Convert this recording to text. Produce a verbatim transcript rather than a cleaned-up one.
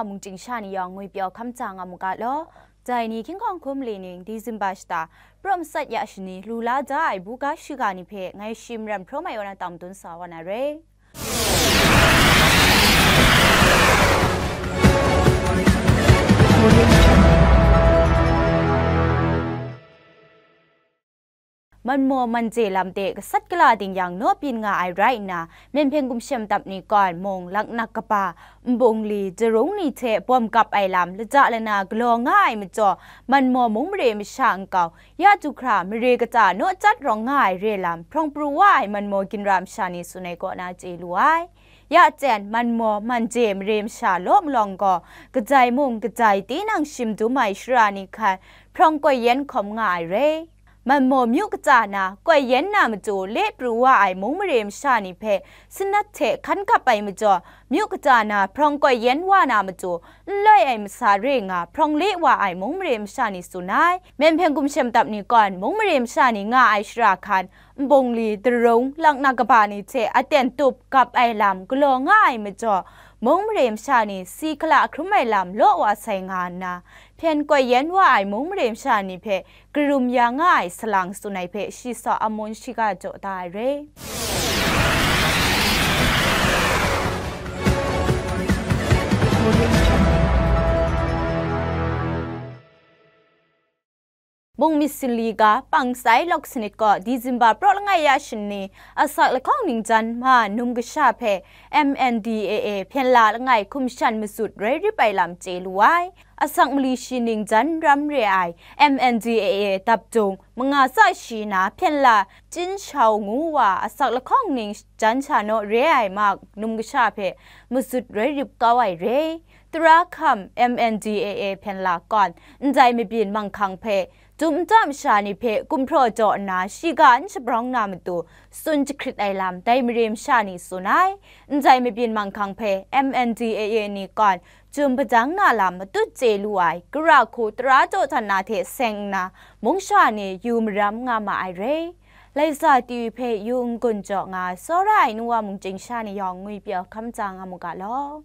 Mungchying sha ni yawng ngwi pyaw hkam tsa nga mu ga law. Dai ni hkying hkawng hkum li ning Disemba shata, prum sat ya shani lu la da ai buga shiga ni hpe ngai shi maram hprawm ai wa na tam dun sa wa na re. Manmaw manje lam de gasat gala ding yang naw byin nga ai rai nna, Myen Hpyen Gumshem Dap ni kawn mung, laknak kaba, nbungli, jarung ni hte bawm gap ai lam, lata lana galaw nga ai majaw, Manmaw mung mare masha nkau, ya du hkra mare kata naw chyat rawng nga ai re lam, hprawng pru wa ai Manmaw ginra masha ni tsun ai kaw na chye lu ai. Ya jen, Manmaw manje mare masha law malawng gaw, kajai mung kajai tinang shim dum ai shara ni hkan hprawng koi yen hkawm nga ai re. Manmaw myu kata na, koi yen na matu le pru wa ai mung mare masha ni hpe sanat hte hkan kap ai majaw, myu kata na hprawng koi yen wa na matu, n loi ai masa re nga hprawng le wa ai mung mare masha ni tsun ai. Myen Hpyen Gumshem Dap ni kawn mung mare masha ni nga ai shara hkan, nbungli, darung, laknak kaba ni hte aten tup gap ai lam galaw nga ai majaw, mung mare masha ni si hkala hkrum ai lam law wa sai nga nna, hpyen koi yen wa ai mung mare masha ni hpe karum ya nga ai salang tsun ai hpe shi saw amun shiga jaw da ai re. Mung myit sali ga pang tsai lawk sanit gaw Disemba praw langai ya shani, asak lahkawng ningjan ma num kasha hpe M N D A A hpyen la langai hkum shan mazut rai rip ai lam chye lu ai. Asak mali shi ningjan ram re ai M N D A A dap dung manga tsa shi na hpyen la Chin Shau ngu wa asak lahkawng ningjan sha naw re ai ma num kasha hpe mazut rai rip kau ai re. Tara hkam M N D A A hpyen la kawn ndai mabyin manghkang hpe, dum nta masha ni hpe gumhpraw jaw nna shiga n shabrawng na matu, tsun jahkrit ai lam dai mare masha ni tsun ai. Ndai mabyin manghkang hpe M N D A A ni kawn jum padang na lam matut chye lu ai, gara hku tara jaw htan na hte seng nna, mung sha ni yu maram nga ma ai re. Laisa T V hpe yu n-gun jaw nga ai, tsawra ai nu wa mungchying sha ni yawng ngwi pyaw hkam tsa nga mu ga law.